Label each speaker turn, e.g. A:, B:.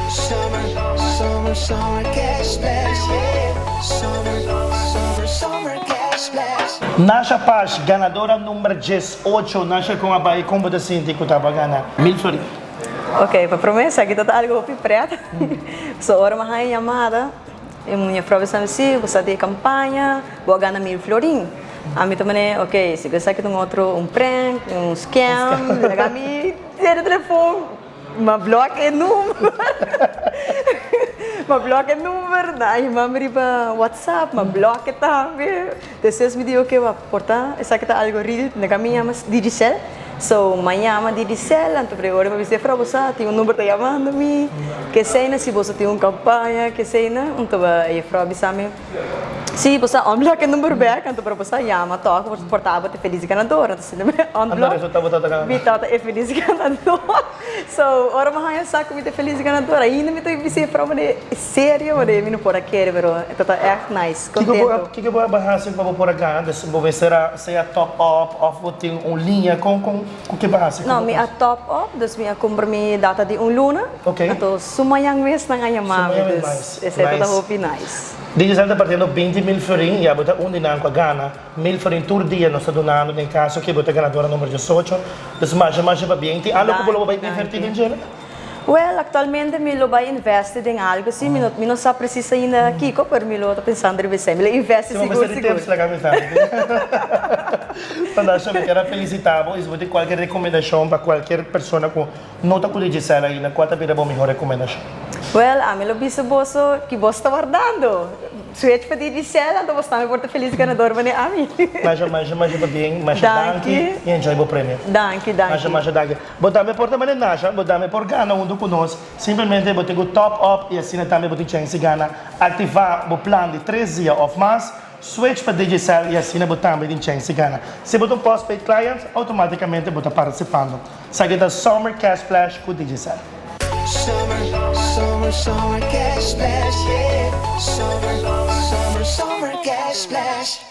A: Summer, summer, summer cash splash, yeah. Summer, summer, summer cash splash.
B: Nasha Pash, ganadora number 18. Nasha, con a bay? Con bo ta sinti cu ta pa gana 1000 florin?
C: Ok, pa prome esaki ta algo hopi pret. So ora mi a haña yamada, e juffrouw bisa mi si, bo sa di e campaña, bo a gana 1000 florin. Ami ta mane, ok, si esaki ta un otro, un prank, un scam, laga mi tene telefon, m'a block e number, m'a block e number, nan a yama mi riba WhatsApp, m'a block e tambe. Despues mi di ok, wak, por ta esaki ta algo real, laga mi yama Digicel. So, m'a yama Digicel, anto por e ora mi a bisa, juffrouw, bo sa tin un number ta yamando mi, kesei si boso tin un campaña, kesei na. Anto e juffrouw a bisa mi, Si, bo sa unblock e number bek, anto pero bo sa yama tok, bo por tabata e felis ganador. Anto si mi unblock, mi tabata e felis ganador. So, ora mi haña sa ku mi ta e felis ganador, ainda mi ta bisa e frou manera serio, manera mi no por a kere, pero e tabata ègt nice, kontento.
B: Kiko bo a hasi pa bo por a gana? Dus bo mester a sea top up òf bo tin un liña? Kon kon ku ke bo a hasi?
C: No, mi a top up, dus mi a kumpra mi data di un luna. Anto su mañan mes nan a yama mi, dus esei tabata hopi nice.
B: Digicel ta partiendo 20,000 florin y abo ta un di nan cu a gana 1000 florin tur dia nos ta dunando den caso cu bo ta ganadora number 18. Dus masha masha pabien. Tin algo cu bo lo bay inverti den djele?
C: Well, actualmente mi lo bay investi den algo si, mi no mi no sa precies ainda kico pero mi lo ta pensando riba esey. Mi lo investi
B: Si bo
C: sigur
B: mester di
C: sigur.
B: tips laga mi sa. Fantasha mi kier a felicita bo y si bo tin cualkier recomendacion pa cualkier persona cu No ta ku Digicel ainda, kua ta bira bo mihó rekomendashon?
C: Wèl, ami lo bisa boso ki bos ta wardando. Switch pa Digicel, anto bos tambe por ta felis ganador manera ami.
B: Masha, masha, masha pabien, masha danki i enjoy bo premio.
C: Danki, danki.
B: Masha, masha danki. Bo tambe por ta manera Nasha, bo tambe por gana huntu ku nos. Simplemente bo tin ku top up i asina tambe bo tin chèns di gana. Aktivá bo plan di tres dia òf mas, switch pa Digicel i asina bo tambe tin chèns di gana. Si bo ta un postpaid client, outomátikamente bo ta partisipando. Esaki ta Summer Cash Splash ku Digicel.
A: Summer, summer, summer cash splash, yeah. Summer, summer, summer cash splash.